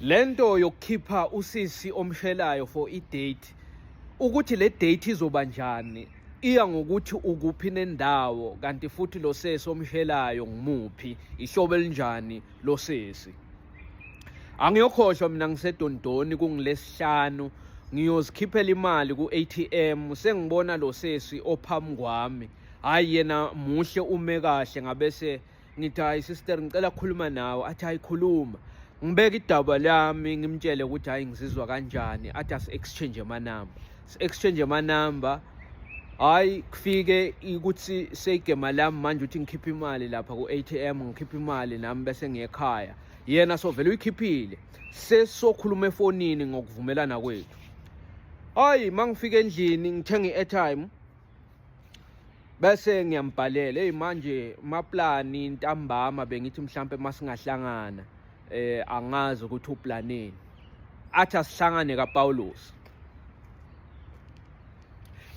Lento yokukhipha usisi omshelayo for i-date, ukuthi le date izoba njani iya ngokuthi ukuphi nendawo, kanti futhi lo sesi omshelayo ngumuphi, ihlobo elinjani lo sesi. Angiyokhohlwa mina ngiseDondoni kungilesihlanu, ngiyozikhiphela imali ku-ATM, sengibona lo sesi ophambi kwami. Hhayi yena muhle, ume kahle, ngabese ngithi hayi sister, ngicela ukukhuluma nawe. Athi hayi khuluma. Ngibeka idaba lami, ngimtshele ukuthi hayi ngizizwa kanjani. Athi asi-exchange amanamba, si-exchange amanamba. Hayi kufike ukuthi seyigema lami manje ukuthi ngikhiphe imali lapha ku-ATM, ngikhiphe imali nami bese ngiye ekhaya. Yena sovele uyikhiphile, sesokhuluma efonini ngokuvumelana kwethu. Hayi mangifika endlini ngithenga i-airtime bese ngiyambhalela, hey manje maplani ntambama bengithi mhlambe masingahlangana, angazi ukuthi uplaneni. Athi asihlangane kaPaulus.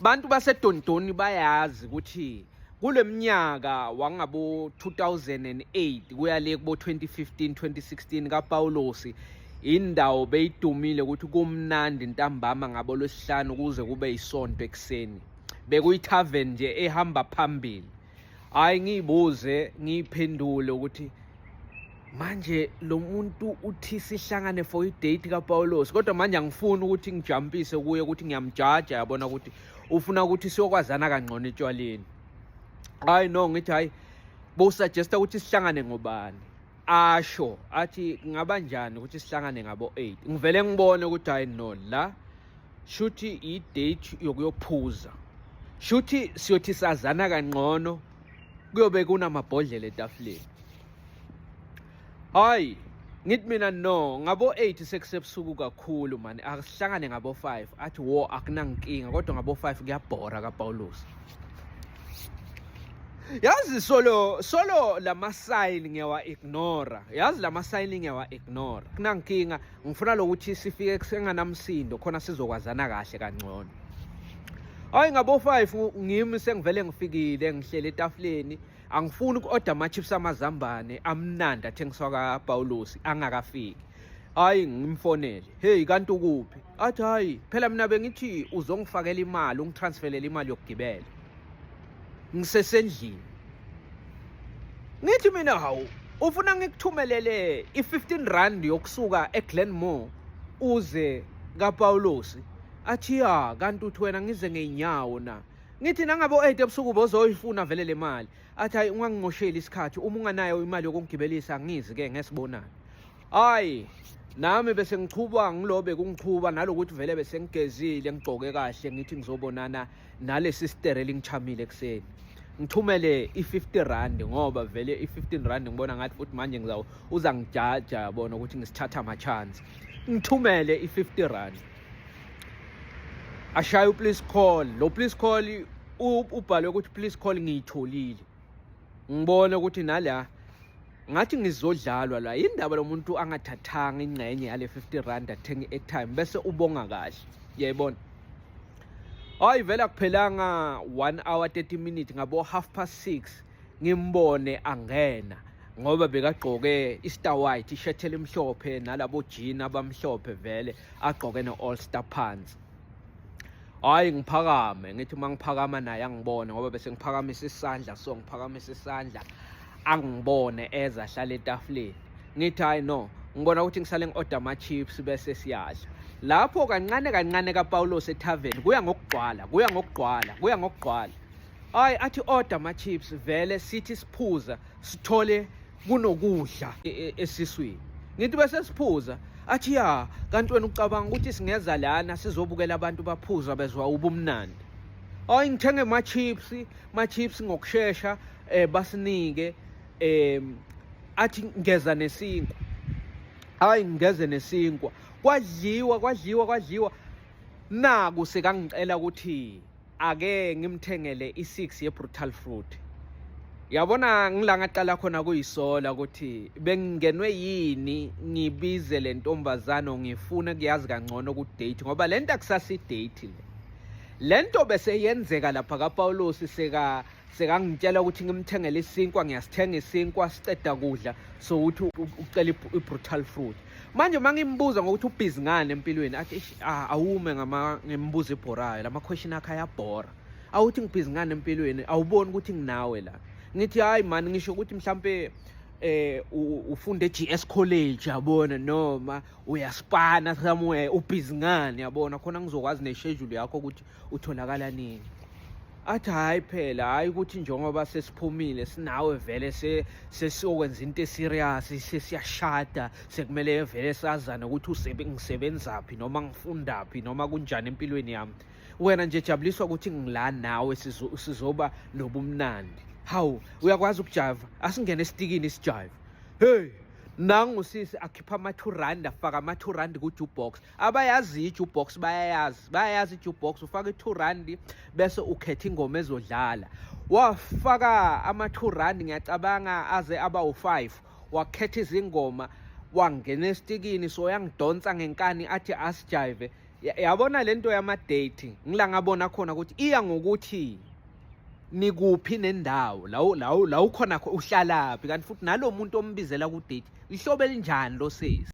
Bantu baseDondoni bayazi ukuthi kule minyaka wangabo 2008 kuya le kubo 2015 2016 kaPaulos indawo beyidumile ukuthi kumnandi ntambama ngabo lwesihlanu kuze kube isonto ekuseni, bekuyi-tavern nje ehamba phambili. Hayi ngiyibuze ngiyiphendule ukuthi manje lo muntu uthi sihlangane for i-date kaPaulos, kodwa manje angifuni ukuthi ngijampise kuye ukuthi ngiyamjaja, yabona ukuthi ufuna ukuthi siyokwazana kangcono etshwaleni. Hayi no, ngithi hayi bowusuggesta ukuthi sihlangane ngobani? Asho athi kungaba njani ukuthi sihlangane ngabo 8. Ngivele ngibone ukuthi hayi no, la shuthi i-date yokuyophuza, shuthi siyothi sazana kangcono kuyobe kunamabhodlela etafuleni. Hayi ngithi mina no, ngabo 8 sekusebusuku kakhulu mani, asihlangane ngabo 5. Athi wo akunankinga, kodwa ngabo 5 kuyabhora kaPaulus. Yazi solo solo lama sign ngiyawa ignore, yazi lama sign ngiyawa ignore, kunankinga. Ngifuna lokuthi sifike kusenganamsindo khona sizokwazana kahle kangcono. Hayi ngabo 5 ngimi sengivele ngifikile, ngihlele etafuleni, angifuni uku-oda ama-chips amazambane amnandi athengiswa kaPaulus angakafiki. Hayi ngimfonele, hey kanti ukuphi? Athi hayi phela mina bengithi uzongifakela imali, ungitransferele imali yokugibela, ngisesendlini. Ngithi mina hawu, ufuna ngikuthumelele i-15 rand yokusuka eGlenmore uze kaPaulos? Athi ya, kanti uthi wena ngize ngey'nyawo na? Ngithi nangabo 8 ebusuku bozoyifuna vele le mali. Athi hayi ungangimosheli isikhathi, uma unganayo imali yokungigibelisa ngizi-ke ngesibonani. Hayi nami bese ngichubwa ngilobe kungichuba nalokuthi vele bese ngigezile ngigcoke kahle, ngithi ngizobonana nalesi sitere elingichamile ekuseni. Ngithumele i-50 rand ngoba vele i-15 rand ngibona ngathi futhi manje ngizaw uzangijaja, yabona ukuthi ngisithatha ama-chance. Ngithumele i-50 rand, ashaye u-please call. Lo please call ubhalwe ukuthi please call, ngiyitholile. Ngibone ukuthi nala ngathi ngizodlalwa la, indaba lo muntu angathathanga ingxenye yale 50 rand athenge i-airtime bese ubonga kahle, uyayibona. Hayi vele akuphelanga 1 hour 30 minutes, ngabo 6:30 ngimbone angena, ngoba bekagqoke i-star white, ishethi elimhlophe nalabo jean abamhlophe, vele agqoke ne-all star pants. Hayi ngiphakame, ngithi uma ngiphakama naye angibone, ngoba bese ngiphakamisa isandla, so ngiphakamisa isandla angibone eza ahlala etafuleni. Ngithi hayi no, ngibona ukuthi ngisale ngi-order ama-chips bese siyadla lapho kancane kancane kaPaulos etavern, kuya ngokugcwala, kuya ngokugcwala, kuya ngokugcwala. Hayi athi order ama-chips, vele sithi siphuza sithole kunokudla esiswini. Ngithi bese siphuza, athi ya kanti wena ucabanga ukuthi singeza lana sizobukela abantu baphuza bezwa ubumnandi? Hayi ngithenge ama-chips, ma-chips ngokushesha, basinike, athi ngeza nesinkwa. Hayi ngeze nesinkwa, kwadliwa kwadliwa kwadliwa. Naku sekangicela ukuthi ake ngimthengele i-6 ye-brutal fruit. Yabona ngila ngaqala khona kuyisola ukuthi bengingenwe yini ngibize le ntombazane, ngifuna kuyazi kangcono ku-date, ngoba le nto akusasi-date le. Le nto bese yenzeka lapha kaPaulos, seka sekangitshela ukuthi ngimthengele isinkwa, ngiyasithenga isinkwa, siceda kudla so uthi ucela i-brutal fruit. Manje uma ngimbuza ngokuthi ubhizi ngani empilweni, athi eish, ah, awume ngama ngemibuzo ebhorayo, lama question akhe ayabhora. Awuthi ngibhizi ngani empilweni, awuboni ukuthi nginawe la. Ngithi hayi man, ngisho ukuthi mhlampe ufunde GS College, yabona, noma uyaspana somewhere, ubhizi ngani, yabona, khona ngizokwazi ne-schedule yakho ukuthi utholakala nini. Athi hayi phela, hayi ukuthi njengoba sesiphumile sinawe vele sesiyokwenza into eserious, sesiyashada, sekumele vele sazane ukuthi ngisebenzaphi noma ngifundaphi noma kunjani empilweni yami. Wena nje jabuliswa ukuthi ngila nawe, sizoba nobumnandi. Hawu, uyakwazi ukujiva, asingene esitikini sijive. Hey, nangu sisi akhipha ama-2 rand, afaka ama-2 rand ku-jukebox. Abayazi i-jukebox bayayazi, bayayazi i-jukebox. Ufaka i-2 rand bese ukhetha ingoma ezodlala. Wafaka ama-2 rand, ngiyacabanga aze aba u-5, wakhetha izingoma, wangena esitikini. So yangidonsa ngenkani, athi asijive. Yabona lento yama-date, ngila ngabona khona ukuthi iya ngokuthi nikuphi nendawo, la ukhona, uhlalaphi, kanti futhi nalo muntu ombizela ku-date ihlobo elinjani lo sesi.